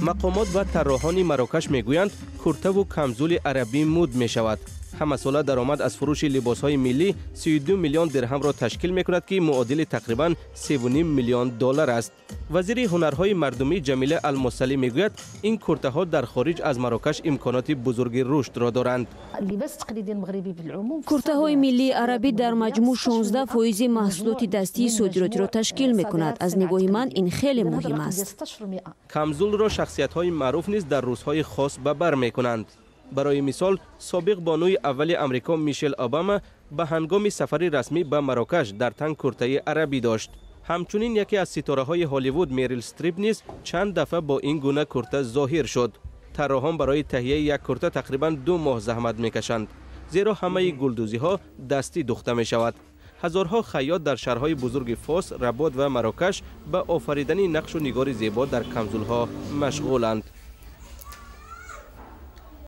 Мақомот ва тарроҳони Марокаш мегӯянд, куртаву камзули арабӣ муд мешавад. Ҳамасола даромад аз фурӯши либосҳои миллӣ 32 миллион дирҳамро ташкил мекунад, ки муодили тақрибан 3,5 миллион доллар аст. Вазири ҳунарҳои мардумӣ Ҷамила Алмусалӣ мегӯяд, ин куртаҳо дар хориҷ аз Марокаш имконоти бузурги рушдро доранд. Куртаҳои миллии арабӣ дар маҷмӯъ 16 фоизи маҳсулоти дастии содиротиро ташкил мекунад. Аз нигоҳи ман ин хеле муҳим аст. Камзулро шахсиятҳои маъруф низ дар рӯзҳои хос ба бар мекунанд. Барои мисол, собиқ бонуи аввали Амрико Мишел Обама ба ҳангоми сафари расмӣ ба Марокаш дар тан куртаи арабӣ дошт. Ҳамчунин яке аз ситораҳои Ҳолливуд Мерил Стрип низ чанд дафъа бо ин гуна курта зоҳир шуд. Тарроҳон барои таҳияи як курта тақрибан 2 моҳ заҳмат мекашанд, зеро ҳамаи гулдӯзиҳо дастӣ духта мешавад. Ҳазорҳо хайёт дар шаҳрҳои бузурги Фос, Работ ва Марокаш ба офаридани нақшу нигори зебо дар камзулҳо машғуланд.